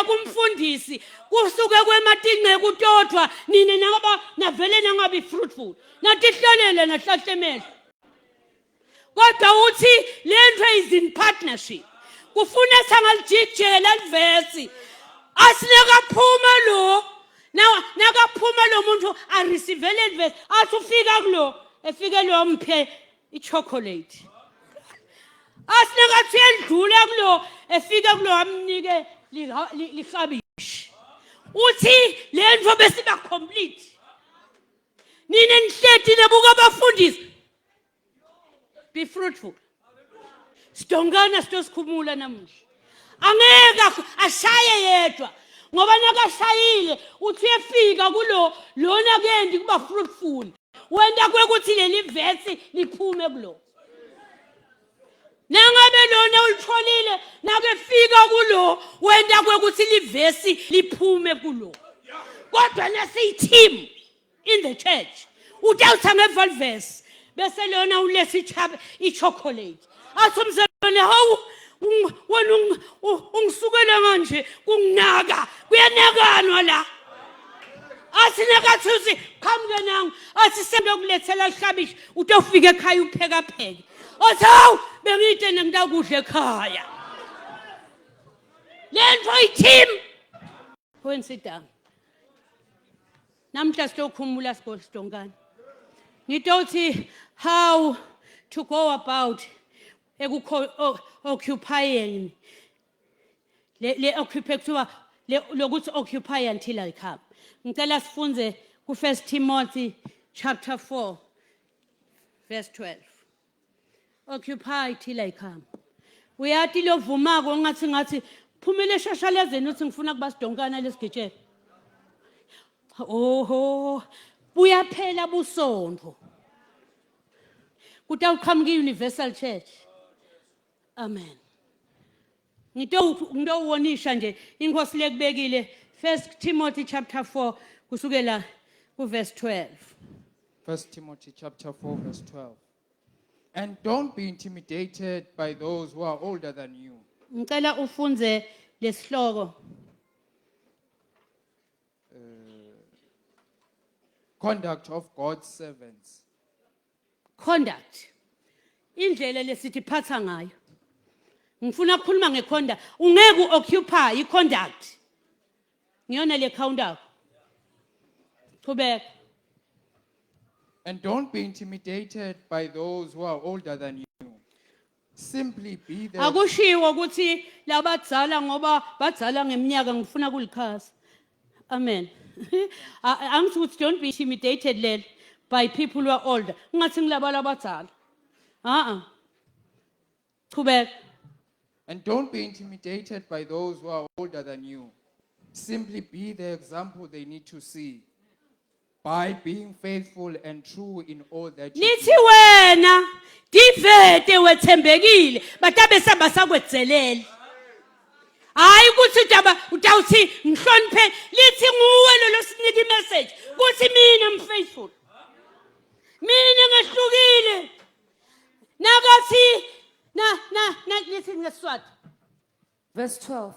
kumfundisi kusuke kwematinceku todvwa nine nangaba navele nangabi fruitful natihlalele nahlahle emehlo kodwa uthi lento is in partnership kufuna sangalijijela livesi asinekaphuma lo nakaphuma lo muntu areceive leli vesi athi ufika kulo efike lo mphe ichocolate asinekathi uyedlula kulo efike kulo amnike liklabishi uthi le nto besiba complete nina nihleti nebuka abafundisi be fruitful sidonkana sitosikhumula namuhla angeke ashaye yedwa ngoba nakashayile uthi uyefika kulo lona kendi kuba fruitful wenta kwekuthi leli vesi liphume kulo nangabe lona ulitholile nakefika kulo wenta kwekuthi livesi liphume kulo kodwa nasiyi-team in the church utawutha ngevalves bese lona uletha ichabe ichocolate athi umzalwane hawu wena ungisukela kanje kunginaka kuyenekanwa la athi nakathusi qhamuke nangu athi sengiyokulethela lihlabishi utofika ekhaya uphekapheke athi hawu bengiyitene ngitakudla ekhaya le nto i-team Wena Namhla siyokhumula sidonkana. Ngitothi how to go about ekukho occupying le le occupy kuthiwa le lokuthi occupy until I come. Ngicela sifunze ku 1 Timothy chapter 4 verse 12. Occupy till I come. Uyati lovumako ngathi ngathi phumele eshashalezeni uthi ngifuna kuba sidonkana lesigijela. Oho buyaphela busontfo. Kutawuqhamuka i-Universal Church. Amen. Ngitowuwonisha nje inkosi lekubekile First Timothy chapter 4 kusukela ku verse 12. First Timothy chapter 4 verse 12. And don't be intimidated by those who are older than you. Ngicela ufunze lesihloko. Conduct of God's servants. Conduct. Indlela lesithi phatha ngayo. Ngifuna ukukhuluma ngeconduct. Ungeke uoccupy iconduct. Ngiyona le counter. Qhubeka. And don't be intimidated by those who are older than you. Simply be the Akushiwo ukuthi labadzala ngoba badzala ngeminyaka ngifuna kulichaza. Amen. Angithi ukuthi don't be intimidated lelo by people who are older. Ungathi ngilaba labadzala. Ah ah. Qhubeka. And don't be intimidated by those who are older than you. Simply be the example they need to see by being faithful and true in all that you Lithi do. wena divete wethembekile batabe sabasakwedzelela. Hayi ukuthi udaba utawuthi ngihloniphe lithi nguwe lo losinika imessage kuthi mina I'm faithful. Mina ngehlukile. Nakathi na na na lithi ngesiswati. Verse 12.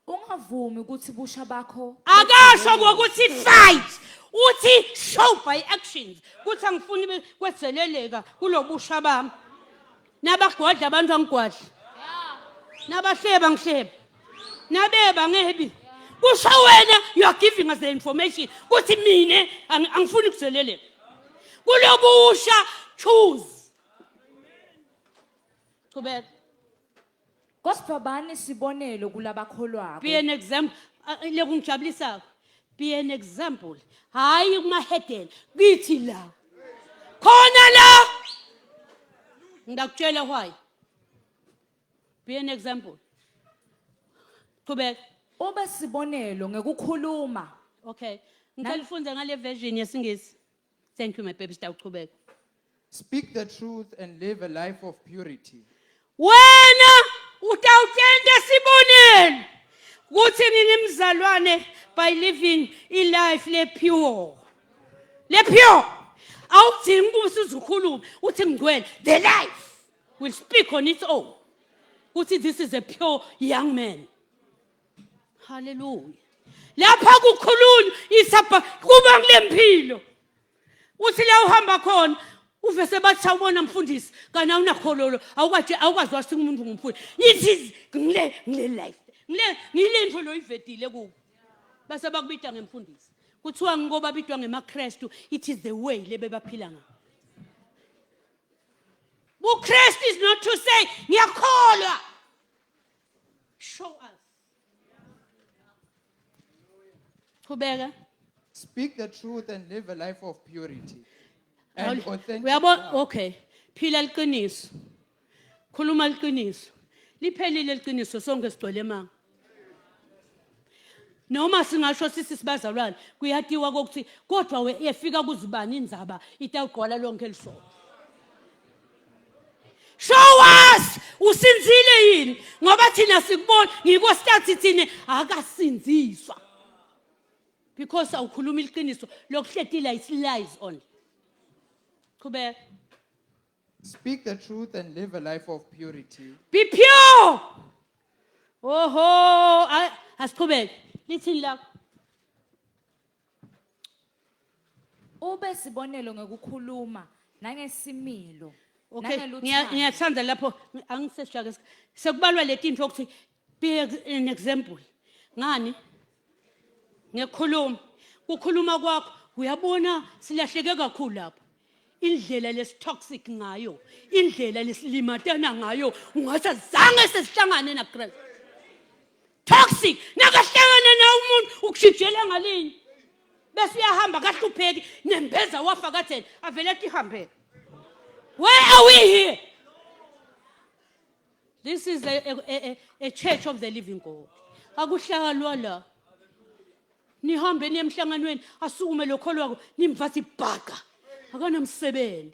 Ungavumi ukuthi busha bakho Akasho ngokuthi fight uthi show by actions kuthi angifuni kwedzeleleka kulobusha bami. Nabagwadla abantu angigwadli. Nabahleba ngihleba. Nabeba ngebi. Kusho wena you are giving us the information kuthi mina angifuni kudzeleleka. Kulobusha choose. Qhubeka. Kodwa bani sibonelo kulabakholwako. Be an example. Lekungijabulisako. Be an example. Hayi kumahedeni kithi la. Khona la. Ngakutshela why. Be an example. Qhubeka. Ube sibonelo ngekukhuluma. Okay. Ngicela ufunde ngale version yesiNgisi. Thank you my baby sitawuchubeka. Speak the truth and live a life of purity. Wena utawutenda sibonelo kuthi ngingimzalwane by living i life le pure. Le pure. Awudingi ukuthi uzukhulume uthi ngigcwele the life will speak on its own. Kuthi this is a pure young man. Haleluya. Lapha kukhulunywa isabha kuba kulempilo. Uthi la uhamba khona uvese bathi sawubona mfundisi kana awunakhololo awukwazi awukwazi wasinga umuntu ngumfundisi. Yithi ngile ngile life. Ngile ngile nto loyivedile kubo. Base bakubita ngemfundisi. Kuthiwa ngoba bitwa ngemaKristu it is the way lebebaphila ngayo. BuKristu is not to say ngiyakholwa. Show us. Qhubeka. Speak the truth and live a life of purity and authentic. Uyabo love. okay. Phila liqiniso. Khuluma liqiniso. Liphelile liqiniso sonke sigcwele emanga. Noma singasho sisi sibazalwane kuyatiwa kokuthi kodwa we efika kuzibani indzaba itawugqwala lonke lisonto. Show us usinzile yini ngoba thina sikubona ngiko start thina akasinziswa because awukhuluma iqiniso lokuhletila is lies only. Qhubeka. Speak the truth and live a life of purity. Be pure. Oho, asiqhubeke. Lithini lakho? Ube sibonelo ngekukhuluma nangesimilo. Okay, nangeluthando. ngiyathanda lapho angiseshake sekubalwa letinto ukuthi be an example. Ngani? Ngekukhuluma. Kukhuluma kwakho uyabona silahleke kakhulu lapho. Indlela lesi toxic ngayo, indlela lesilimatana ngayo, ungathi azange sesihlangane na Christ. Toxic, nakahlangana na umuntu ukushijela ngalinye. Bese uyahamba kahlupheki nembeza wafa katheni avele athi ihambele. Where are we here? This is a church of the living God. Akuhlalwa la. Nihambe niye emhlanganweni asukume lokholwako nimvathi bhaqa. Akanamsebenzi.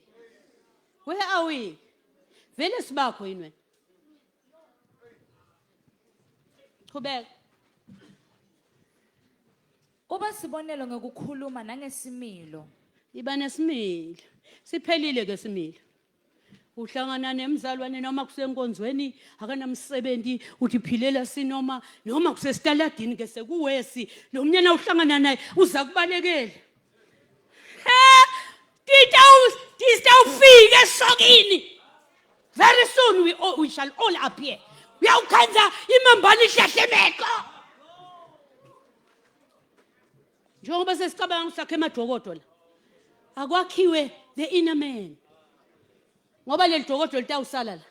Where are we? Vele sibakho yini wena? Qhubeka. Ube sibonelo ngekukhuluma nangesimilo. Iba nesimilo. Siphelile ke similo. Uhlangana nemzalwane noma kusenkonzweni akanamsebenzi uthi philela sinoma noma kusesitaladini ke sekuwesi lo mnyana uhlangana naye uza kubalekela. He tita tita ufike esokini. Very soon we shall all appear. Uyawukhanza imambane ihlahle emehlo. Njengoba sesicabanga usakhe emajokodo la. Akwakhiwe the inner man. Ngoba leli jokodo litawusala la.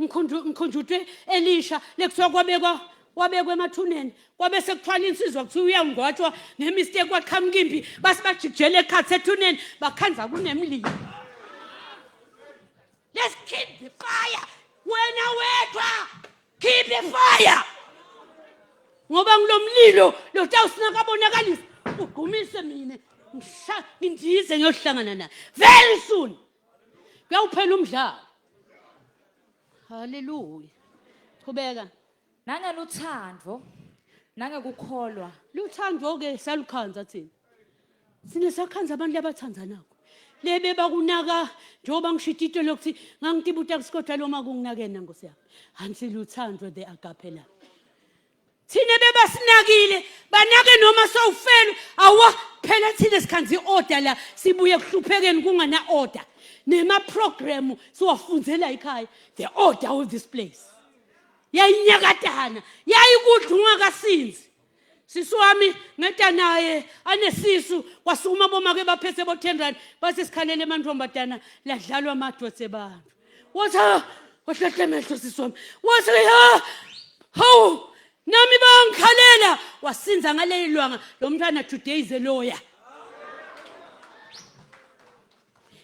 Ngikhunjutwe elisha lekuthiwa kwabekwa wabekwa emathuneni kwabe sekuthwala insizwa kuthiwa uyangcwatshwa ngemistake kwaqhamuka impi base bajikijela ekhathi ethuneni bakhanza kunemlilo. Let's keep the fire. Wena wedwa keep the fire. Ngoba ngilomlilo lo tawusinakabonakalisa ugqumise mina ngisha ngindize ngiyohlangana naye very soon. Kuyawuphela umdlalo. Hallelujah. Qhubeka. Nangeluthando nangekukholwa. Luthando ke salukhanza thina. Sine sakhanza abantu abathandzanako. Lebe bakunaka njengoba ngisho into lokuthi ngangitibuta kusikodwa loma kunginakena nkosi yami. Hansi luthando the agape love. Thina bebasinakile banake noma sowufelwe awa phela thina sikhanza iorder la sibuye kuhluphekeni kungana order. Nema program siwafundzela ekhaya the order of this place. Yayinyakatana yayikudla ungakasinzi. Sisi wami ngeta naye anesisu kwasukuma bomake baphethe bo 10 rand base sikhalele amantombazana ladlalwa amadodza ebantu. Wathi wahlahle emehlo sisi wami. Wathi ha hawu nami bangikhalela wasinza ngaleli lwanga lo mntwana today is a lawyer.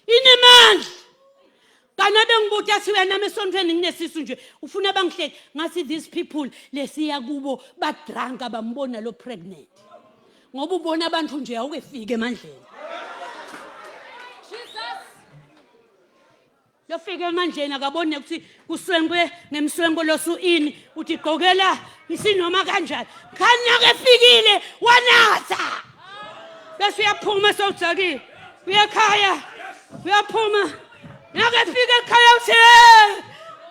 Inemandla. Kana bengibuta athi wena nami esontweni nginesisu nje ufuna bangihleke ngathi these people lesiya kubo ba drunk abambona lo pregnant. Ngoba ubona abantu nje awukefike emandleni. Jesus. Lofika emandleni akabone ukuthi kuswenkwe ngemswenko losu ini uthi gqokela isinoma kanjani. Khanya kefikile wanatha. Bese uyaphuma sewujakile. Uyakhaya. Uyaphuma. Nakefika ekhaya uthi eh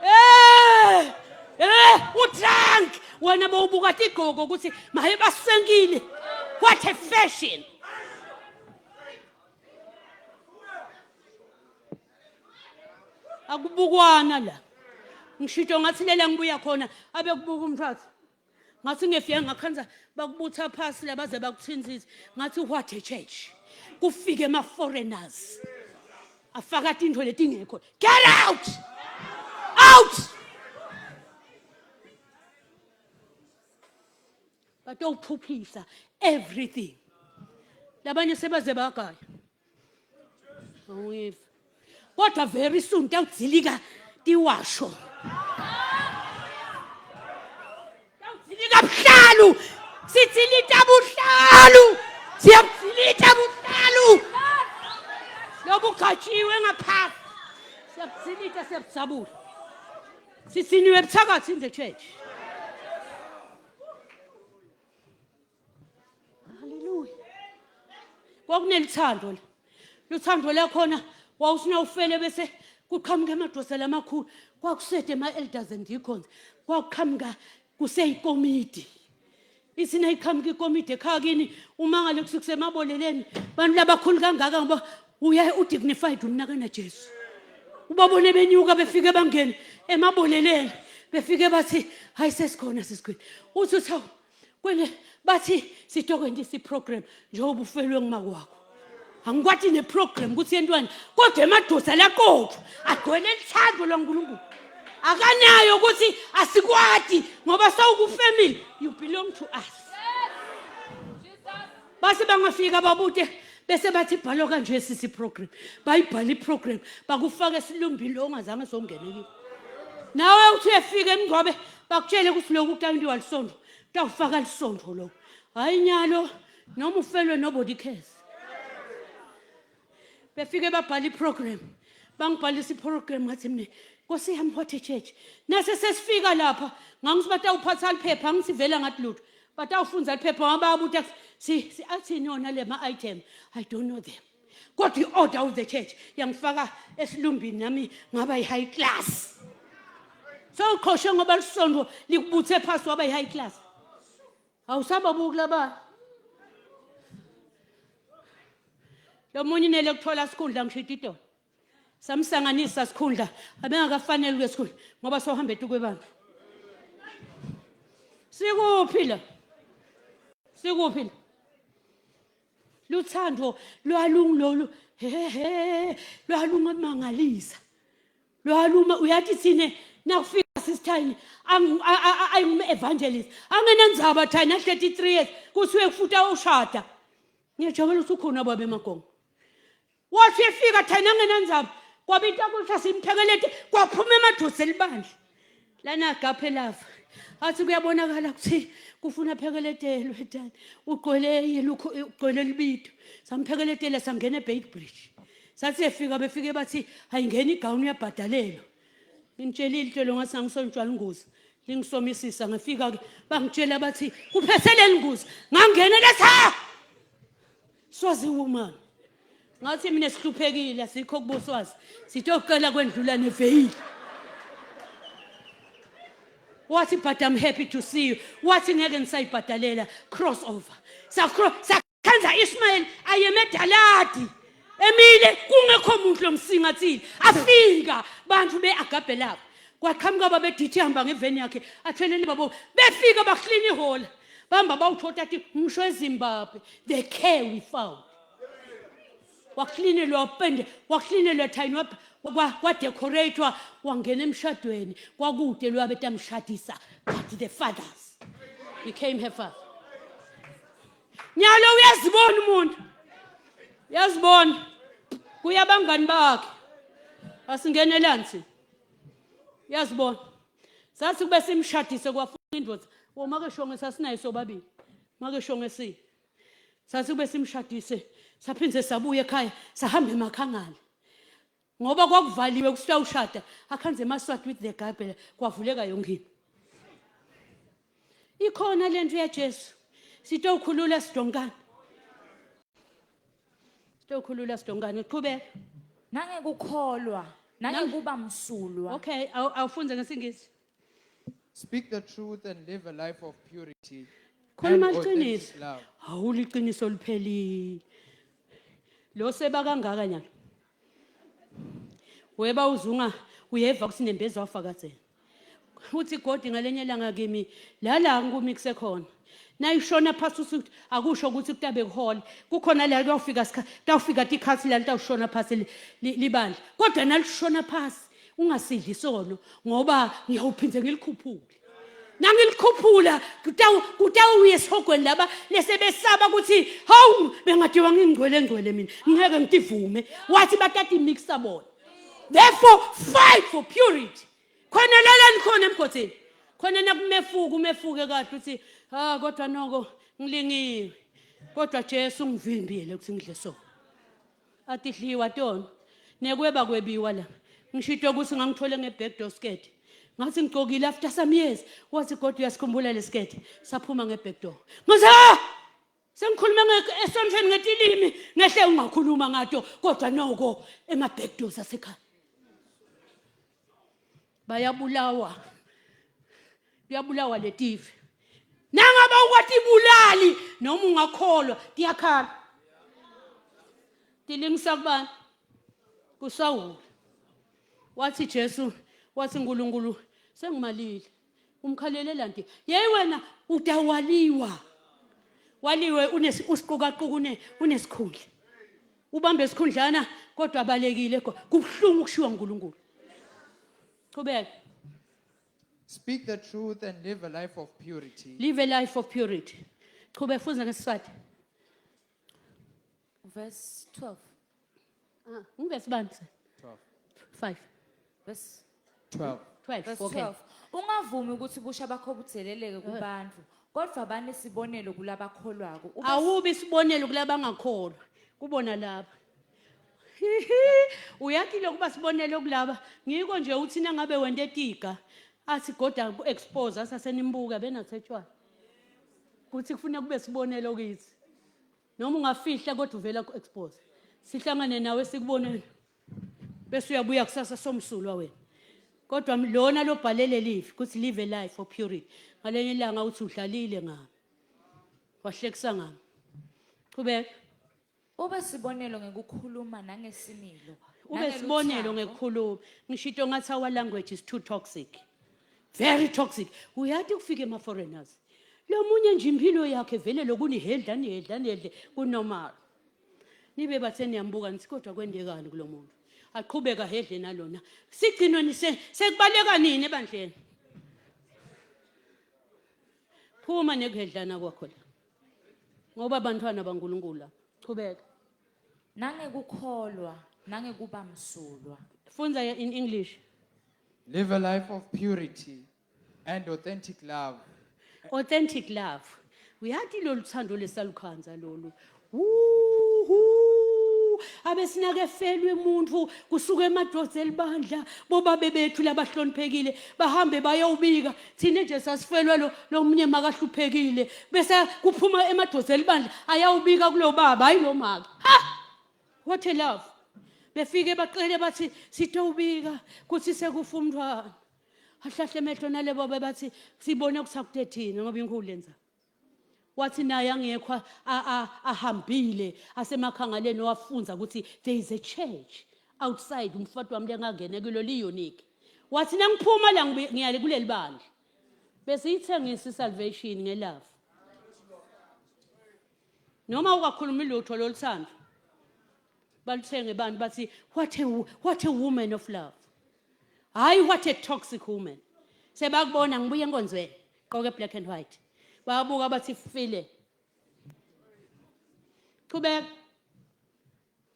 eh. Eh, udrunk wena bowubuka tigqoko ukuthi maye basenkile. What a fashion. Akubukwana la. Ngishito ngathi lela ngibuya khona abe kubuka umthathu. Ngathi ngefika ngakhanza bakubutha phasi la baze bakuthinzise. Ngathi what a church. Kufike ama foreigners. Afaka tintfo letingekho. Get out! Out! Batowuphuphisa everything. Labanye sebaze bagaya. Awuyiva. Kodwa very soon tawudzilika tiwasho. Tawudzilika buhlalu. Sidzilita buhlalu. Siyabudzilita buhlalu. Lobugatshiwe ngaphasi. Siyabudzilita siyabudzabula. Sisiniwe buthakathi in the church. Haleluya. Kwakunelithando la. Luthando lakhona wawusina ufele bese kuqhamuka amadoda lamakhulu kwakusede ama-elders and deacons kwakuqhamuka kuseyikomidi ithi nayiqhamuka ikomidi ekhaya kini uma ngale kusuke kusemaboleleni bantu labakhulu kangaka ngoba uyaye udignified umnakana Jesu ubabone benyuka befike bangene emaboleleni befike bathi hayi sesikhona sesikhwini uthi uthi kwele bathi sitokwentisa iprogram njengoba ufelwe ngumakwakho angikwati neprogram ukuthi yentwani kodwa emadoda laqotho agcwele lithando lwankulunkulu akanayo ukuthi asikwati ngoba sawukufamily you belong to us base bangafika babute bese bathi ibhalwa kanje sisi program bayibhala iprogram bakufaka esilumbini lo ongazange songene kiyo nawe uthi uyefika emngcwabe bakutshele ukuthi lokhu kutawintiwa lisondo kutawufaka lisondo lokho hhayi nyalo noma ufelwe nobody cares befike babhala iprogram bangibhalisa iprogram ngathi mina nkosi yami what a church nase sesifika lapha ngangithi batawuphatha liphepha angisivela ngathi lutho batawufunza liphepha ngoba bayabuta si si athini yona le ma-item i don't know them kodwa i-order of the church yangifaka esilumbini nami ngaba yi-high class sewuqhoshe ngoba lisondo likubuthe phasi waba yi-high class awusababuki laba lo munye inele kuthola sikhundla ngisho itolo samsanganisa sikhundla abengakafanele kuye sikhundla ngoba sohamba etukwebanga sikuphi la sikuphi la luthando lwalungilolu hehe lwalungamangalisa lwaluma uyathi thine nakufika sisithayini ayingum-evangelist angenandzaba thayini a-33 years kuthiwe kufuta ushada ngiyajabula ukuthi ukhona baba emagongo wathi efika thayini angenandzaba kwabita kuthi simphekelete kwaphuma emadoda elibandla lana gaphe lava athi kuyabonakala ukuthi kufuna phekeletelwe dani ugcwele yelukho ugcwele libido samphekeletela sangena eBeitbridge sathi efika befike bathi ayingena igawuni uyabhadalelwa ngimtshelile itshelo ngathi angisontshwala ingozi lingisomisisa ngafika ke bangitshela bathi kuphetheleni ingozi ngangena letha Swazi woman ngathi mina sihluphekile asikho kuboswazi sitocela kwendlula neveyili wathi but I'm happy to see you wathi ngeke ngisayibhadalela cross over sakhenza Ismael ayeme daladi emile kungekho muntu lomsingathile afika bantu beagabe lapho kwaqhamuka babedithi hamba ngeveni yakhe athelele babo befika baklina ihola bamba bawuthota athi ngisho eZimbabwe the care we found waklinelwa wapende waklinelwa thayini kwadecoratwa wangena emshadweni kwakude lwabe tamshadisa but the fathers became her father nyalo uyazibona umuntu uyazibona kuya abangani bakhe asingenelani thina uyazibona sathi kube simshadise kwafuna indoda womake shonge sasinaye sobabili make shonge si sathi kube simshadise saphinde sabuya ekhaya sahamba emakhangala ngoba kwakuvaliwe kusitwa ushada akhanze emaswati with the guy phela kwavuleka yonke into ikhona lento yaJesu sitokhulula sidonkana sitokhulula sidonkana qhubeka nangekukholwa nangekuba msulwa okay awufunze ngesingisi. Speak the truth and live a life of purity and Khuluma authentic iqiniso. love. Hawu liqiniso liphelile. Lo seba kangaka nyalo. Weba uzunga uyeva kusinembeza wafakazela. Uthi God ngalenye ilanga kimi la la ngikumi kusekhona. Nayishona phasi usuthi akusho ukuthi kutabe kuhola. Kukhona la kuyofika kuyofika tikhathi la litawushona phasi libandla. Kodwa nalishona phasi ungasidli isono ngoba ngiyawuphinde ngilikhuphule. Nangilikhuphula kutawuya esihogweni laba lesebesaba ukuthi hawu bengadiwa ngingcwele ngcwele mina ngeke ngitivume. Wathi batata imixa bona. Therefore fight for purity. Khona lala nikhona emgodini. Khona nakumefuka umefuke kahle uthi ha kodwa noko ngilingiwe. Kodwa Jesu ungivimbile ukuthi ngidle so. Atidliwa tona. Nekweba kwebiwa la. Ngishito ukuthi ngangithole nge-back door skirt. Ngathi ngigcokile after some years. Wathi kodwa uyasikhumbula le skirt. Saphuma nge-back door. Ngathi ha! Sengikhulume esontweni ngetilimi ngehle ungakhuluma ngato kodwa noko ema-back doors asekhaya. Bayabulawa. Kuyabulawa letive. Nangaba ukwatibulali noma ungakholwa tiyakhala. Tilingisa kubani? KuSawuli. Wathi Jesu, wathi uNkulunkulu sengimalile. Umkhalele lanti. Yeyi wena utawaliwa. Waliwe usiqukaquka une unesikhundla. Ubambe esikhundlana kodwa abalekile kubuhlungu ukushiwa uNkulunkulu. Qhubeka. Speak the truth and live a life of purity. Live a life of purity. Qhubeka fuza ngesiswati. Verse 12. Ah, ngivesi bani? 12. 5. Verse 12. 12. Verse Okay. 12. Ungavumi ukuthi busha bakho budzeleleke kubantu, kodwa banesibonelo kulabakholwako. Awubi isibonelo kulabangakholwa. Kubona laba. Uyathi lokuba sibonelo kulaba. Ngiko nje uthi nangabe wente tiga athi goda ku expose asasenimbuka benathetshwa. Kuthi kufuna kube sibonelo kithi. Noma ungafihla kodwa uvela ku expose. Sihlangane nawe sikuboneni. Bese uyabuya kusasa somsulwa wena. Kodwa lona lobhalele live kuthi live a life of purity. Ngalenye ilanga uthi udlalile ngami. Wahlekisa ngami. Qhubeka. Ube sibonelo ngekukhuluma nangesimilo. Ube sibonelo ngekukhuluma. Ngishito ngathi our language is too toxic. Very toxic. Uyathi kufike ema foreigners. Lo munye nje impilo yakhe vele lokunihedla nihedla nihedle kunormal. Nibe bathe niyambuka nithi kodwa kwendekani kulo muntu. Aqhubeka hedle nalona. Sigcinwe nise sekubaleka nini ebandleni. Phuma nekuhedlana kwakho la. Ngoba abantwana baNkulunkulu la. Chubeka. Nangekukholwa, nangekuba msulwa. Fundza in English. Live a life of purity and authentic love. Authentic love. Uyathi lolu thando lesalukhanza lolu. Wuhu! Abesinake felwe umuntu kusuka emadoda elibandla bobabe bethu labahloniphekile bahambe bayowubika thina nje sasifelwe lo lomunye makahluphekile bese kuphuma emadoda elibandla ayawubika kulo baba hayi lo maka. Ha! What a love. Befike baqele bathi sitowubika kuthi sekufa umntwana. Ahlahle emehlo nalebo bathi sibone kusakuthe thina ngoba inkulu lenza. Wathi naye angekho ahambile asemakhangaleni wafunza ukuthi there is a church outside umfati wami lengangena kulo li unique. Wathi nangiphuma la ngiyale kuleli bandla. Bese ithengisa isalvation ngelove. Noma ungakhulumi lutho loluthando. Baluthenge abantu bathi what a woman of love. Hayi what a toxic woman. Sebakubona ngibuye enkonzweni. Gqoke black and white. Bayabuka bathi file. Qhubeka.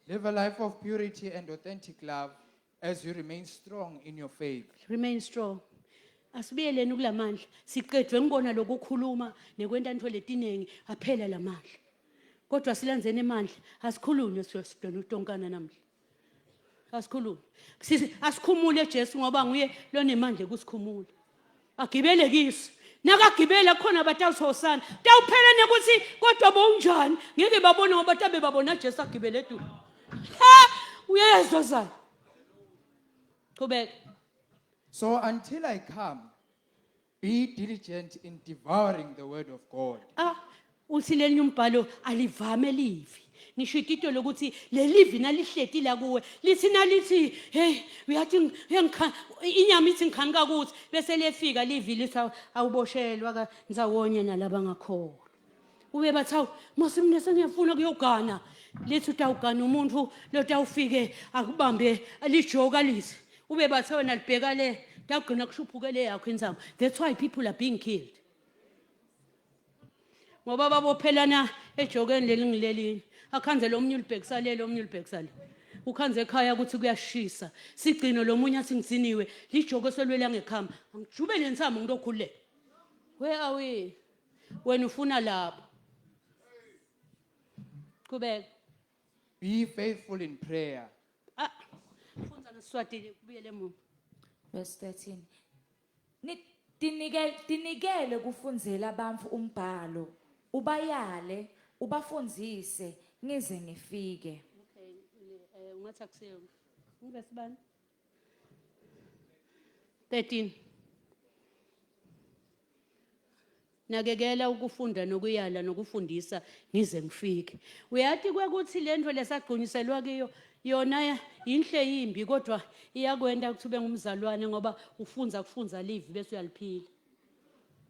Live a life of purity and authentic love as you remain strong in your faith. Remain strong. Asibuyeleni kulamandla. Siqedwe ngibona lokukhuluma nekwenta into letiningi aphela lamandla. Kodwa silandzeni emandla asikhulunywe sidona utonkana namhla. Asikhulume. Sisi asikhumule Jesu ngoba nguye lonemandla ekusikhumula. Agibele kiso. Nakagibela khona batawuthosana. Tawuphela nekuthi kodwa bowunjani? Ngeke babone ngoba tabe babona Jesu agibele eduze. Ha! Uyezwa zana. Qhubeka. So until I come, Be diligent in devouring the word of God. Ah, uthi lenye umbhalo alivame livi. Ngisho itito lokuthi lelivi nalihleti la kuwe lithi nalithi hey uyathi ngikha inyama ithi ngikhanuka kuthi bese lefika livi lithi awuboshelwa ka ndzawonye nalaba ngakholwa. Ube bathi awu mase mina sengiyafuna kuyogana lithi utawugana umuntu lotawufike akubambe lijoka lithi ube bathe wena libheka le tawugcina kushuphukele yakho inzamo. That's why people are being killed. Ngoba babophelana ejokeni leli ngilelinye akhanze lo munye ulibhekisa le lo munye ulibhekisa le ukhanze ekhaya ukuthi kuyashisa sigcino lo munye athi ngitsiniwe lijoko selwela ngekhama angijube le nsamo ngitokhululeka where are we wena ufuna lapho qhubeka. Be faithful in prayer. Ah, fundza ngesiswati kubuyele emuva. Verse 13. Ni- Tinikele tinikele kufundzela bantfu umbhalo, ubayale, ubafundzise ngize ngifike. Okay, eh, ungathi akusiyo. Ngivesi bani? 13. Nakekela ukufunda nokuyala nokufundisa ngize ngifike. Uyati kwekuthi lento lesagqunyiselwa kiyo yona yinhle yimbi kodwa iyakwenta ukuthi ube ngumzalwane ngoba ufunza kufunza live bese uyaliphila.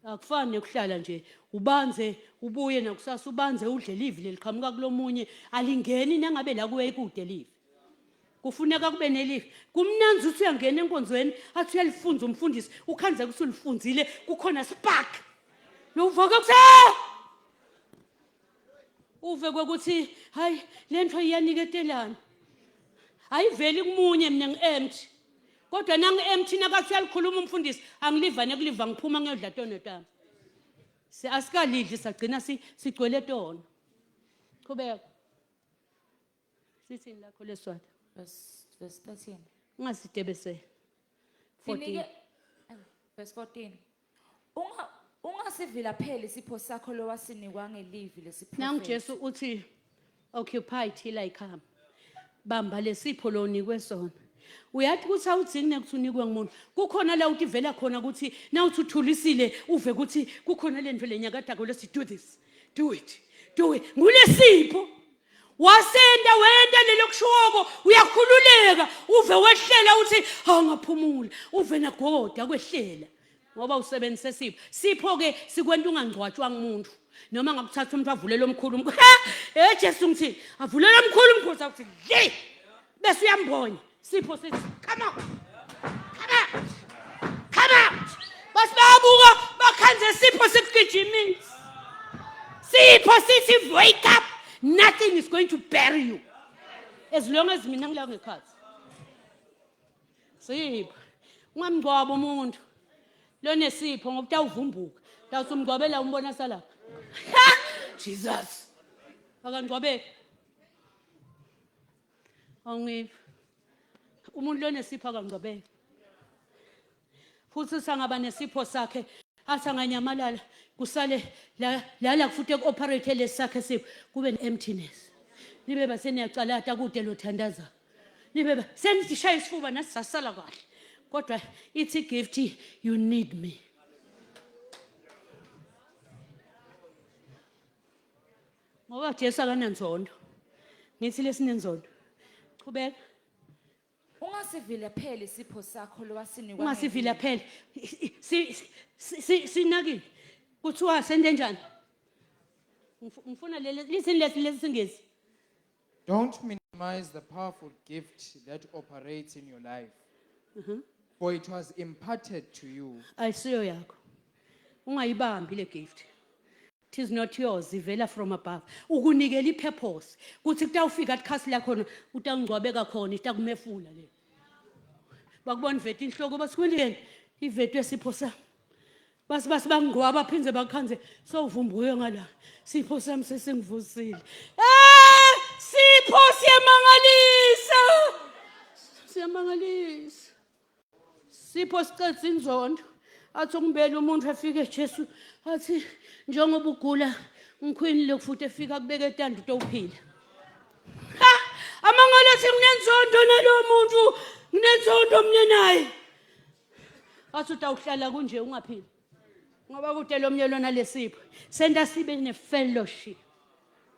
Akufani nekuhlala nje ubanze ubuye nakusasa ubanze udle live leliqhamuka kulomunye alingeni nangabe la kuwe ikude live. Kufuneka kube nelive. Kumnandzi uthi uyangena enkonzweni athi uyalifunza umfundisi ukhanze ukuthi ulifunzile kukhona spark. Lovuka kuthi ah! uve kwekuthi hayi lento iyaniketelana. Ayiveli kumunye mina ngi-empty. Kodwa nangi-empty nakathi uyalikhuluma umfundisi angiliva nekuliva ngiphuma ngiyodla tono tami. Asikalidli sagcina sigcwele tono. Qhubeka. Sithini lakho leswati? Verse 13. Ungasidebeseli. 14. Tinike verse 14. Unga ungasivilapheli isipho sakho lowasinikwa ngelivi lesiprofethi. Nangu Jesu uthi occupy till I come. Bamba lesipho lonikwe sona. Uyathi ukuthi awudzingi nekuthi unikwe ngumuntu. Kukhona la uthi vela khona ukuthi nawuthi uthulisile uve ukuthi kukhona lento lenyakadako lesi do this. Do it. Do it. Ngulesipho. Wasenda wenda lelo kushiwoko uyakhululeka uve wehlela uthi awungaphumula uve nagoda kwehlela ngoba usebenzise sipho sipho ke sikwenta ungangcwatshwa ngumuntu noma ngakuthatha umuntu avulele omkhulu umkhulu eh Jesu ngithi avulele omkhulu umkhulu sakuthi le bese uyambonya sipho sithi come on come out come out basi bayabuka bakhanze sipho sikugijimisa sipho sithi wake up nothing is going to bury you as long as mina ngila ngekhathi sipho ungamngcwaba umuntu lonesipho ngoba utawuvumbuka tawuthi umngcwabela umbona salapha Jesus akangcwabeki Awungiva. Umuntu lonesipho akangcwabeki. Futhi sangaba nesipho sakhe athi anganyamalala kusale la la kufuthi ku-operate lesi sakhe sipho kube ne-emptiness. Nibe baseniyacalata kude lo thandaza. Nibe ba senishaya isifuba nathi sasala kahle. Kodwa ithi gift you need me. Ngoba Jesu akananzondo. Ngithi lesinenzondo. Qhubeka. Ungasivilapheli isipho sakho lowasinikwa. Ungasivilapheli. Si si sinakile. Kuthiwa sente njani? Ngifuna leli lithini lesi lesingezi. Don't minimize the powerful gift that operates in your life. For it was imparted to you Ayisiyo yakho. Ungayibambi le gift. It is not yours, ivela from above. Ukunikela i-purpose. Kuthi kutawufika likhasi lakhona utawungcwabeka khona itakumefula le. Bakubona iveti inhloko basikweleni iveti yesipho sami. Basi basi bangcwaba phindze bakhanze sowuvumbuke ngala. Sipho sami sesingivusile. Eh sipho siyamangalisa. Siyamangalisa. Sipho sicetha inzondo. Athi ukumbela umuntu afike Jesu athi njengoba ugula ngikhwini lokufuthi efika kubeka etanda utowuphila. Ha! Amangala athi nginenzondo nalo muntu, nginenzondo mina naye. Athi utawuhlala kunje ungaphili. Ngoba kude lomnye lona lesipho. Senta sibe ne fellowship.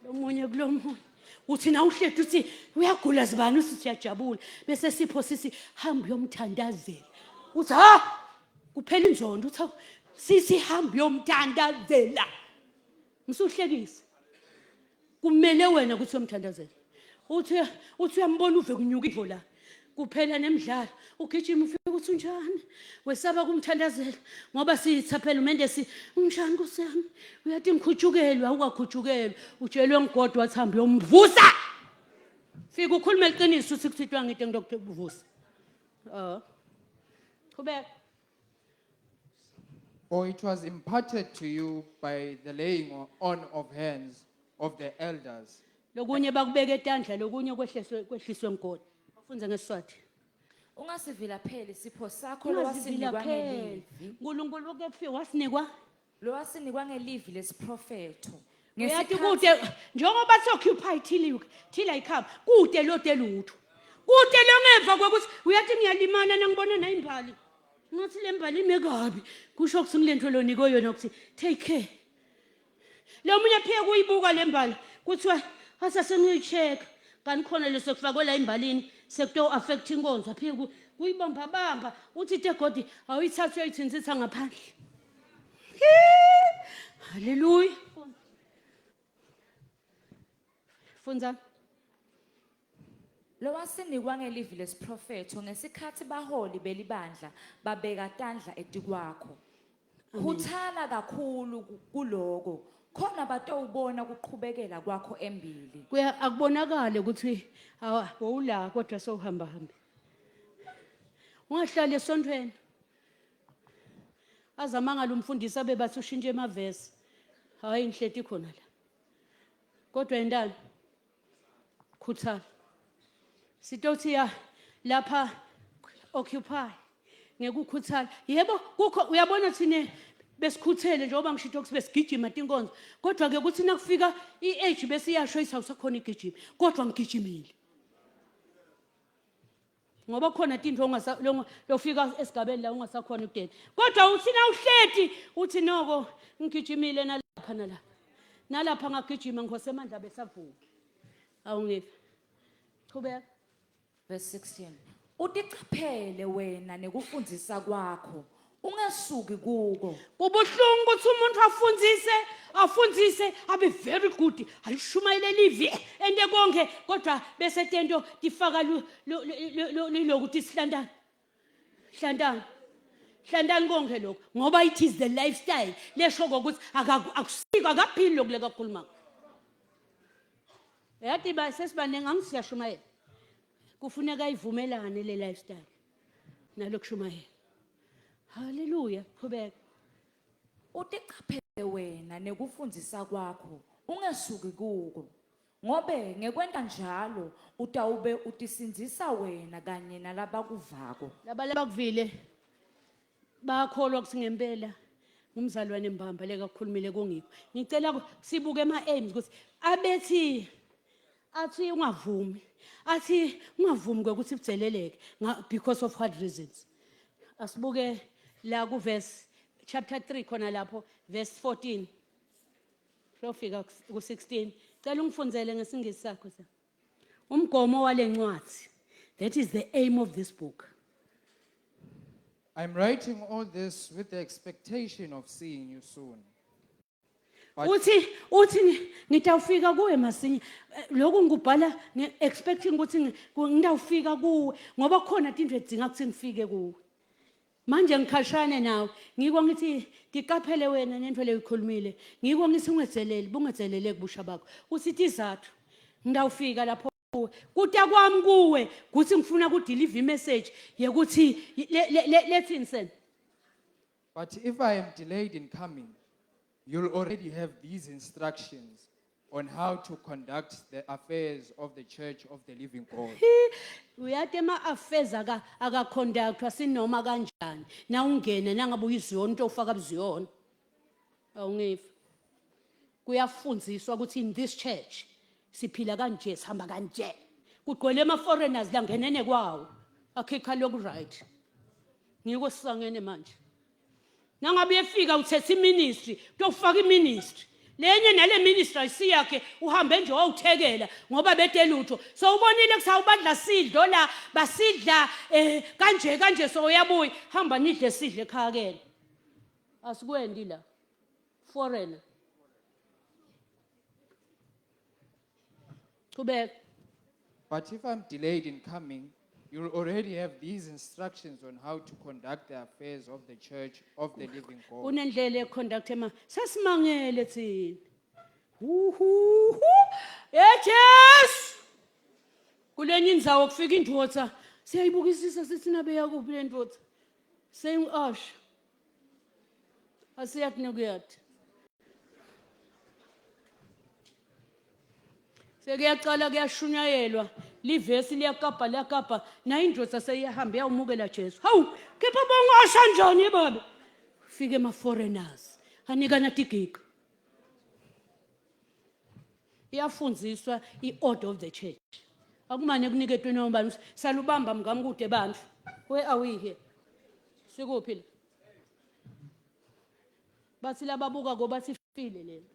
Lomunye kulomunye. Uthi na uhleti uthi uyagula zibani uthi siyajabula. Bese sipho sisi hamba uyomthandazela. Uthi ha kuphela inzondo uthi sisi hamba uyomthandazela. Msuhlekise. Kumele wena ukuthi uyomthandazela. Uthi uthi uyambona uve kunyuka ivo la. Kuphela nemidlalo ugijima ufike ukuthi unjani wesaba kumthandazela ngoba sithaphela umende si unjani nkosi yami uyathi ngikhutshukelwe awukakhutshukelwa utshelwe ngigodwa wathi hambe uyomvusa fika ukhulume iqiniso uthi kuthitwa ngide ngidokuthe oh qhubeka For it was imparted to you by the laying on of hands of the elders. Lokunye bakubeka etandla lokunye kwehliswe kwehliswe ngigodi. Bafunze ngeSiswati. Ungasivilapheli sipho sakho lowasinikwa Ungazivilapheli. ngelivi. uNkulunkulu ukefika wasinikwa Lowasinikwa ngelivi lesiprofetho. Uyathi Ngesikhathi- kude njengoba si-occupy till till I come kude lode lutho. Kude lo ngemva kokuthi uyathi ngiyalimana nangibona nayimbali. Ngathi le mbali ime kabi kusho ukuthi ngilento lonikwe yona ukuthi take care. Lo munye phike kuyibuka le mbali kuthiwa asase ngiyi-check kanti khona leso kufakwe la embalini sekuto affect inkonzo aphike kuyibamba bamba uthi tegodi awuyithathe uyayithinsitha ngaphandle. Haleluya. Fundza. Lowasinikwa ngelivi lesiprofetho ngesikhathi baholi belibandla babeka tandla etikwakho. Khuthala kakhulu kuloko khona batowubona kuqhubekela kwakho embili. Kuya akubonakale ukuthi wowula kodwa sowuhamba hambe. Ungahlali esontweni. Azamangala umfundisi abe bathi ushintshe emavesi. Hayi ngihleti khona la. Kodwa yentani? Khuthala. Sitothi ya lapha occupy ngekukhuthala. Yebo kukho uyabona thina besikhuthele njengoba ngishito ukuthi besigijima tinkonzo. Kodwa ke kuthi nakufika i-age bese iyasho isawusakhona igijima. Kodwa ngigijimile. Ngoba khona tintfo lofika esigabeni la ungasakhona ukudela. Kodwa uthi na uhleti uthi noko ngigijimile nalapha nalapha. Nalapha ngagijima ngihose amandla besavuka. Awungiva. Qhubeka. Verse 16. Utichaphele wena nekufundzisa kwakho, ungesuki kuko. Kubuhlungu ukuthi umuntu afundzise afundzise abe very good alishumayele livi ente konke kodwa bese tento tifaka lilokuthi sihlantana hlantana hlantani konke lokho ngoba it is the lifestyle lesho kokuthi akusiko akaphili lokhu lekakhulumako yathi ba sesibaningi angisiyashumayela kufuneka ivumelane le lifestyle nalokushumayela haleluya qhubeka Utichaphele wena nekufundzisa kwakho, ungesuki kuko. Ngobe ngekwenta njalo utawube utisindzisa wena kanye nalabakuvako. Laba labakuvile bayakholwa ukuthi ngempela ngumzalwane mbamba lekakhulumile kungikho. Ngicela sibuke ema aims ukuthi abethi athi ungavumi athi ungavumi kwekuthi budzeleleke because of what reasons. Asibuke la ku verse chapter 3 khona lapho verse 14. Siyofika ku-16. Cela ungifundzele ngesingisi sakho sa. Umgomo walencwadi. That is the aim of this book. I'm writing all this with the expectation of seeing you soon. But- Uthi uthi ngitawufika kuwe masinya. Eh, lokhu ngikubhala nge-expecting ukuthi ngitawufika kuwe ngoba khona tintfo edzinga ukuthi ngifike kuwe. Manje ngikhashane nawe ngiko ngithi tiqaphele wena nento leyo ikhulumile ngiko ngithi ungetheleli bungethelele kubusha bakho uthi tizathu ngidawufika lapho kuwe kuta kwami kuwe kuthi ngifuna kudeliver imessage yekuthi lethini sen But if I am delayed in coming, you'll already have these instructions on how to conduct the affairs of the church of the living God. Uyati ema-affairs aka akaconductwa sinoma kanjani na ungene nangabe uyiziyona into ofaka buziyona awungiva kuyafundziswa ukuthi in this church siphila kanje sihamba kanje kugcwele ama-foreigners langenene kwawo akhikha loku right ngiko sisangene manje. Nangabe uyefika uthethe iministry, kuyofaka iministry. Lenye nale ministry ayisiyakhe uhambe nje wawuthekela ngoba bete lutho. So ubonile kuthi awubadla sidlo la basidla eh kanje kanje so uyabuya hamba nidle sidle ekhaya kena. Asikwendi la. Foreigner. Qhubeka. But if I'm delayed in coming, you'll already have these instructions on how to conduct the affairs of the church of the living God. Kunendlela econduct ema sesimangele thina. Hu hu hu. Eh Jesu. Kulenye indzawo kufika indvodza siyayibukisisa sithi nabe yakuphi le ndvodza. Seyingi-asha. Asiyathi nokuyati. Sekuyaqala kuyashunyayelwa livesi liyakapa liyakapa nayo indoda seyiyahamba iyawumukela Jesu. Hawu kepha bongasha njani baba? Fike ema foreigners anikana tigiqa. Iyafundziswa i-order of the church. Akumane kuniketwe noma bani salubamba mngami kude bantu. Where are we here? Sikuphi la? Bathi lababuka ko bathi file lena.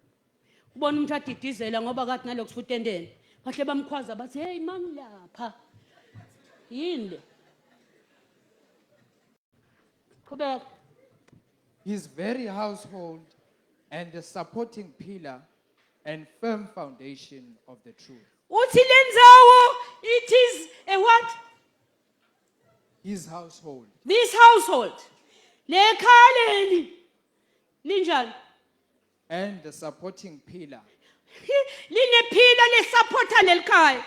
Ubona umuntu adidizela ngoba kade nalokhu futendeni. Bahle bamkhwaza bathi hey mani lapha. Yini le? Qhubeka. His very household and the supporting pillar and firm foundation of the truth. Uthi lendzawo it is a what? His household. This household. Le khaya leli linjani? And the supporting pillar. Linephila lesupporta lelikhaya.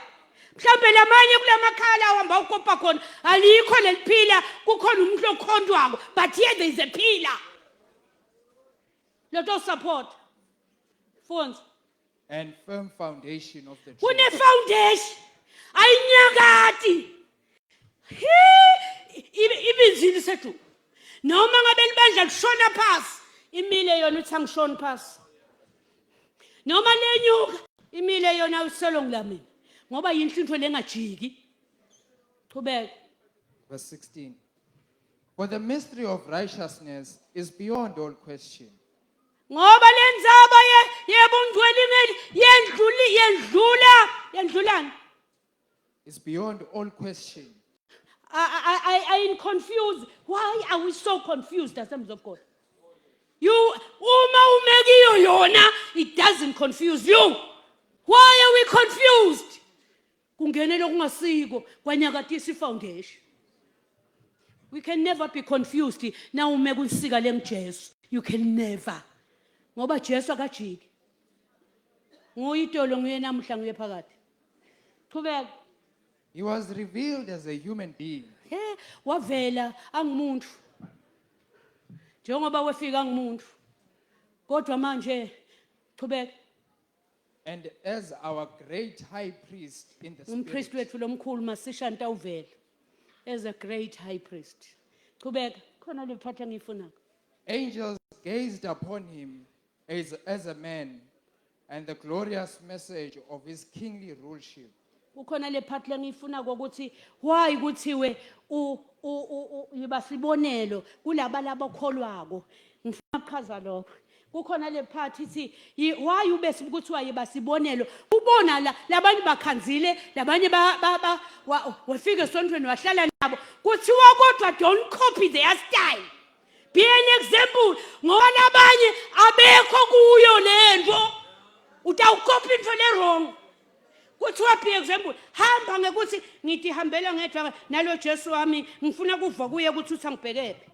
Mhlambe lamanye kulamakhaya lawa hamba ukopa khona alikho leliphila kukhona umuntu okhontwako but here there is a pillar. Leto support. Phones. And firm foundation of the truth. Kune foundation ayinyakati. He ibinzini sethu. Noma ngabe libandla lishona phasi imile yona uthi angishoni phasi. Noma lenyuka imile yona uselo ngilamini ngoba yinhle into lengajiki. Qhubeka. Verse 16. For the mystery of righteousness is beyond all question. Ngoba lendzaba yebungcwele imeli yendluli yendlula yendlulani. It's beyond all question. I am confused. Why are we so confused, Assemblies of God? You, uma umekiyo yona, it doesn't confuse you. Why are we confused? Kungenela okungasiko kwanyakatisa ifoundation. We can never be confused na ume kunsika lengiJesu. You can never. Ngoba Jesu akajiki. Nguye itolo nguye namuhla nguye phakathi. Qhubeka. He was revealed as a human being. He wavela angumuntu. Njengoba wefika angumuntu. Kodwa manje qhubeka. And as our great high priest in the Umpriest spirit, wethu lomkhulu masishanta uvela as a great high priest. Qhubeka khona le part engiyifunayo. Angels gazed upon him as a man, and the glorious message of his kingly ruleship. Kukhona le part lengiyifuna ukuthi why kuthiwe u u yiba sibonelo kulaba labakholwako. Ngifuna ukuchaza lokho. Kukhona le part ithi why ube kuthiwa yiba sibonelo. Ubona la labanye bakhanzile labanye ba ba wafika esontweni wahlala nabo. Kuthiwa kodwa don't copy their style. Be an example ngoba labanye abekho kuyo lento. Utawukopa into le wrong. Kuthiwa be example hamba ngekuthi ngithi hambela ngedwa nalo Jesu wami ngifuna kuva kuye ukuthi uthi angibhekephi.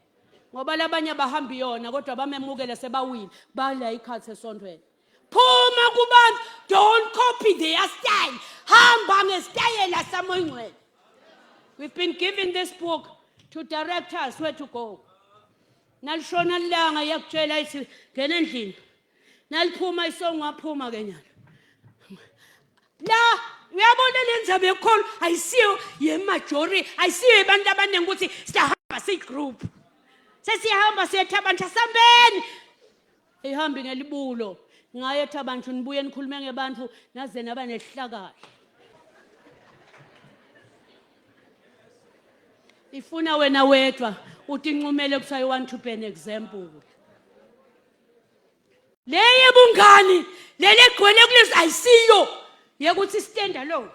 Ngoba labanye abahambi yona kodwa bamemukele sebawile bala ikhathi esontweni. Phuma kubantu don't copy their style. Hamba ngesitayela samoyingcwele. We've been given this book to direct us where to go. Nalishona ilanga iyakutshela ithi ngena endlini. Naliphuma isongo waphuma ke nyalo. La uyabona le ndzaba yekholo ayisiyo yemajority ayisiyo yabantu abaningi ukuthi siyahamba siyi-group. Sesiyahamba siyetha abantu asambeni. Ihambi ngelibulo ngayetha abantu nibuye nikhulume ngebantu naze naba nehlakala. Ifuna wena wedwa uthi incumele ukuthi I want to be an example. Leye bungani lele gcwele kulezi ayisiyo yekuthi stand alone.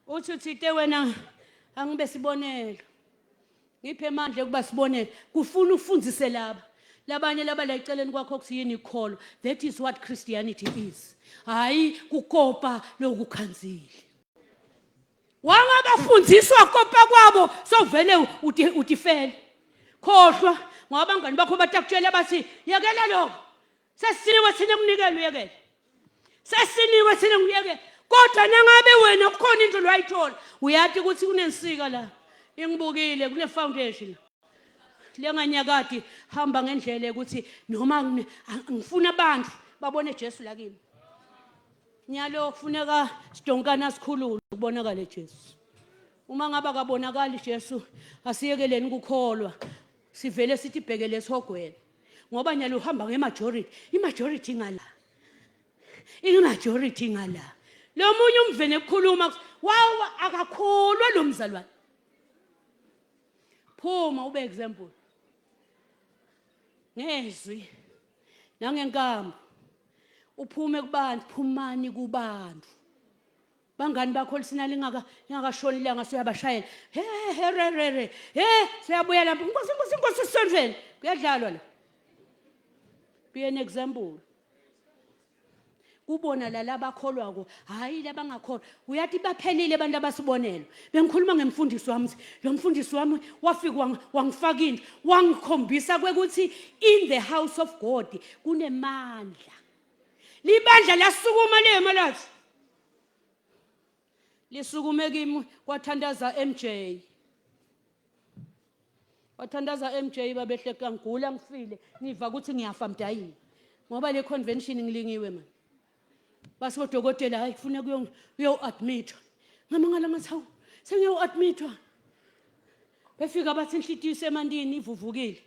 Uthi uthite wena angibe sibonelo. Ngiphe amandla ekuba sibonelo. Kufuna ufundise laba. Labanye laba la eceleni kwakho kuthi yini ikholo. That is what Christianity is. Hayi kukopa lokukhanzile. Wangabafundiswa kopa kwabo sovele utifele. Khohlwa ngoba abangani bakho batakutshela bathi yekela lokho. Sesiniwe thina kunikela uyekele. Sesiniwe thina ngiyekele. Kodwa nangabe wena kukhona into lwayithola uyathi ukuthi kunensika la. Ingibukile kune foundation la. Lenganyakadi hamba ngendlela ukuthi noma ngifuna abantu babone Jesu la kimi. Nyalo kufuneka sidonkana sikhulule kubonakale Jesu. Uma ngabe akabonakali Jesu asiyekeleni ukukholwa. Sivele sithi bhekele esihogweni. Ngoba nyalo uhamba ngemajority, imajority ngala. Imajority ngala. Lo munye umvene ukukhuluma wawa akakholwa lo mzalwane. Phuma ube example. Ngezwi nangenkambo uphume kubantu phumani kubantu bangani bakho lisina lingaka lingakashoni ilanga suyabashayela he he re re re he siyabuya lapho inkosi inkosi inkosi sisondleni kuyadlalwa la be an example kubona la labakholwako hayi labangakholwa uyathi baphelile abantu abasibonelo bengikhuluma ngemfundisi wami lo mfundisi wami wafika wangifaka into wangikhombisa kwekuthi in the house of God kunemandla libandla lasukuma lema lathi lisukume kimi kwathandaza MJ wathandaza MJ babehle kangigula ngifile ngiva ukuthi ngiyafa mdayini ngoba le convention ngilingiwe manje base bodokotela hayi kufuna kuyo-admithwa ngamangala ngathi hawu sengiyo-admithwa befika bathi inhlitiyo isemantini ivuvukile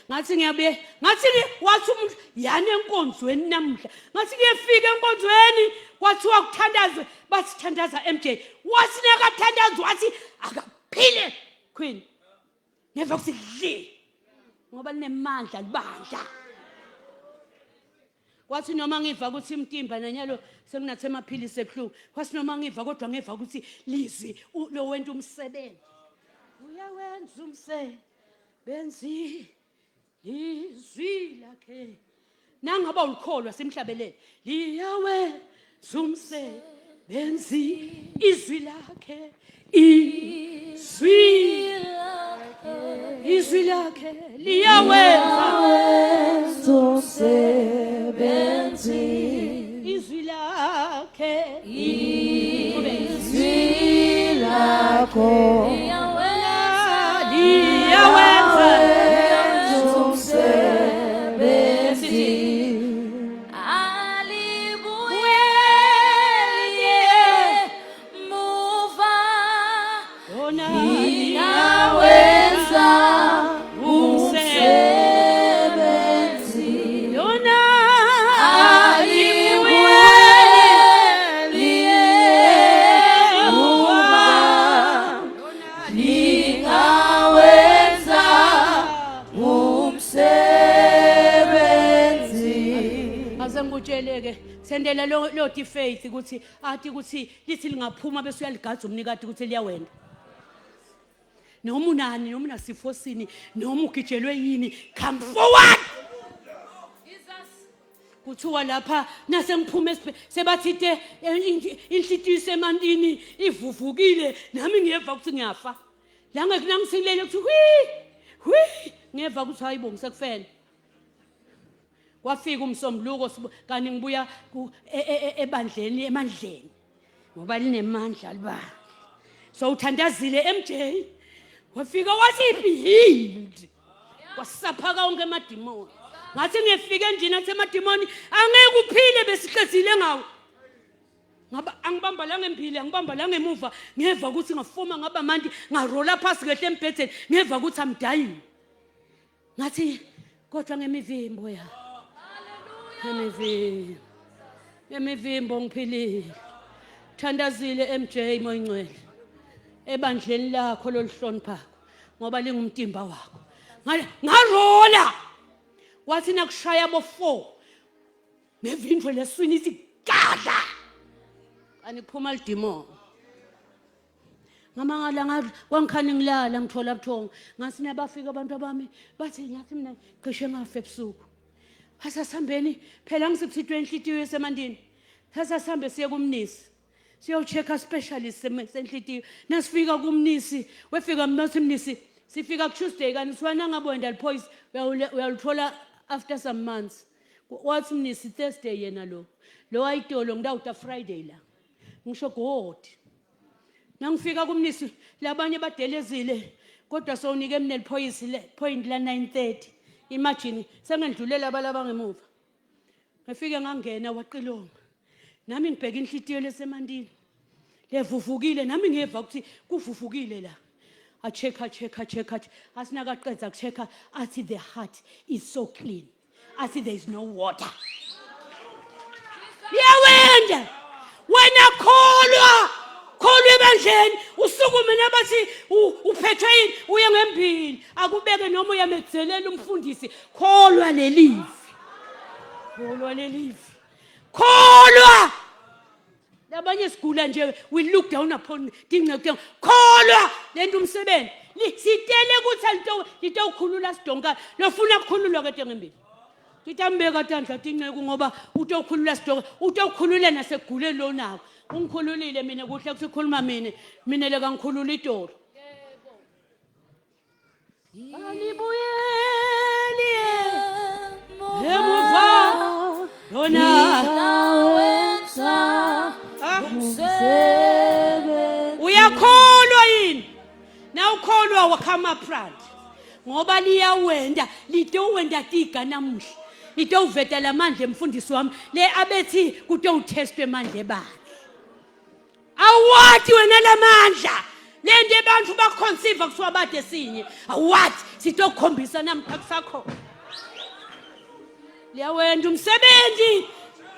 ngathi ngiyabe ngathi wathi umuntu yani enkonzweni namuhla ngathi ngiyefika enkonzweni kwathiwa kuthandazwe bathi thandaza MJ wathi nakathandaza wathi akaphile queen ngeva kuthi dli ngoba linemandla libandla kwathi noma ngiva ukuthi imtimba nanyalo senginathe amaphilisi ebuhlungu kwathi noma ngiva kodwa ngiva ukuthi lizwi lo wenta umsebenzi uyawenza umsebenzi lizwi lakhe nangaba ulikholwa simhlabelele liyawenza umsebenzi izwi lakhe izwi izwi lakhe liyawenza umsebenzi izwi lakhe izwi lakho liyawenza umsebenzi alibuyele Muva lona lingawenza umsebenzi umsebenzi lona alibuyeli emuva lingawenza umsebenzi Ase ngikutsheleke sendela lo lo faith ukuthi athi ukuthi lithi lingaphuma bese uyaligadza umnikati ukuthi liyawenda noma unani noma unasifo sini noma ugijelwe yini come forward kuthiwa lapha nasengiphume sebathite eh, inhlitiyo isemantini ivuvukile nami ngiyeva ukuthi ngiyafa la ngekunangisilele ukuthi hwi hwi ngiyeva ukuthi hayi bo ngisekufele kwafika umsombuluko kanti ngibuya e, e, e, ebandleni emandleni ngoba linemandla libandla so uthandazile MJ wafika wathi be healed wasaphaka wonke amadimoni ngathi ngiyefika endlini athi amadimoni angeke uphile besiqedile ngawo ngaba angibamba la ngembili angibamba la ngemuva ngeva ukuthi ngafoma ngaba mandi ngarola phasi ngehle embhedeni ngeva ukuthi I'm dying ngathi kodwa ngemivimbo ya ngemivimbo ngemivimbo ngiphilile thandazile MJ moyingcwele ebandleni lakho loluhloniphako ngoba lingumtimba wakho ngarola. Wathi nakushaya bo 4 ngevindwe leswini ithi gadla. Kanti kuphuma lidimoni. Ngamangala ngathi kwangikhani ngilala ngithola buthongo. Ngathi nabafika abantu abami bathi ngathi mina cishe ngafa ebusuku. Asasihambeni phela ngisikuthithwe inhlitiyo esemandini. Sasasihambe siye kumnisi. Siyocheck-a specialist senhlitiyo. Nasifika kumnisi, wefika mnathi mnisi, sifika ku-Tuesday kanti siwana ngabe wenda liphoyisa uyaluthola after some months. Wathi mnisi Thursday yena lo. Lo ayitolo ngidawuta Friday la. Ngisho God. Nangifika kumnisi labanye badelezile kodwa sowunike mina liphoyisi le point la 9:30. Imagine sengendlulela abalaba ngemuva. Ngifike ngangena waqilonga. Nami ngibheka inhlitiyo lesemantini. Levuvukile nami ngiyeva ukuthi kuvuvukile la. A-check-a check-a check-a asinakaqedza ku-check-a athi the heart is so clean. Athi there is no water. Liyawenda. Wena kholwa. Kholwa ebandleni usukume nabathi uphethwe yini uye ngembili akubeke noma uyamedzelela umfundisi kholwa lelivi. Kholwa lelivi. Kholwa. Labanye sigula nje we look down upon tingceku kholwa lento umsebenzi sitele ukuthi alito litowukhulula sidonka lofuna kukhululwa ke ngembili titambeka tandla tinceku ngoba utokhulula sidonka utokhulula naseguleni lonako ungikhululile mina kuhle kusikhuluma mina mina leka ngikhulula itolo Alibuyeli emuva lona uyakholwa yini nawukholwa wakhama front ngoba liyawenda litowenda tiga namuhla litowuveta lamandla emfundisi wami le abethi kutowuthestwa emandla ebandla Awati wena lamandla lento abantu baconceive kuthiwa bade sinye awati sitokukhombisa namhla kusakho liyawenda umsebenzi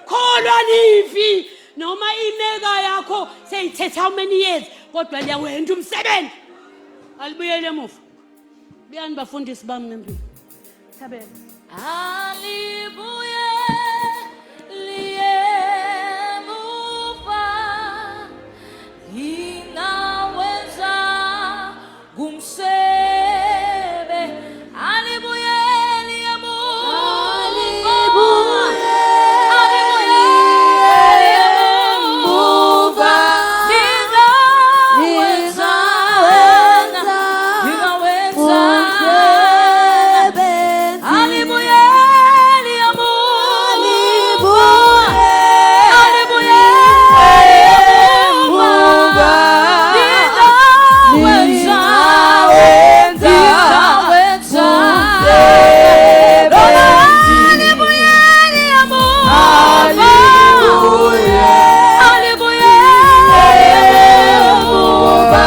kholwa livi noma imeka yakho seyithethe how many years kodwa liyawenda umsebenzi alibuyele emuva buyani bafundisi bami ngempilo thabela Alibuye liyemuva ingawenza kumsebe alibuye liyemuva alibuye liyemuva ingawenza ingawenza Alibuyeli emuva Alibuyeli emuva Ningawenza Ningawenza Alibuyeli emuva Alibuyeli emuva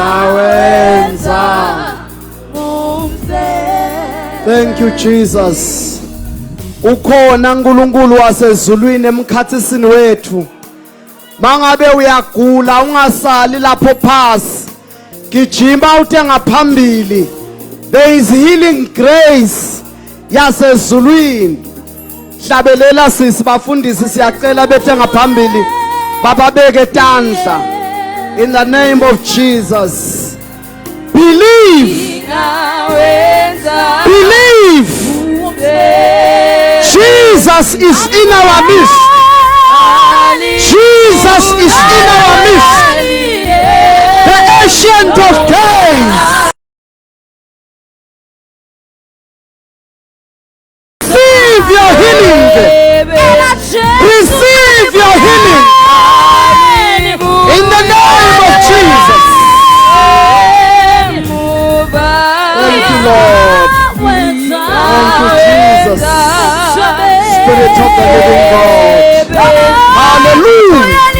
Ningawenza. Thank you Jesus. Ukhona uNkulunkulu wasezulwini emkhathisini wethu. Mangabe uyagula ungasali lapho phasi. Gijima ute ngaphambili. There is healing grace yasezulwini. Hlabelela sisi bafundisi siyacela bethe ngaphambili bababeke tandla in the name of Jesus. Believe. Believe. Jesus is in our midst. Jesus is in our midst. The ancient of days. Receive your healing. Receive your healing. In the name of Jesus. Thank you, Lord. Thank you, Jesus. Spirit of the living God. Hallelujah.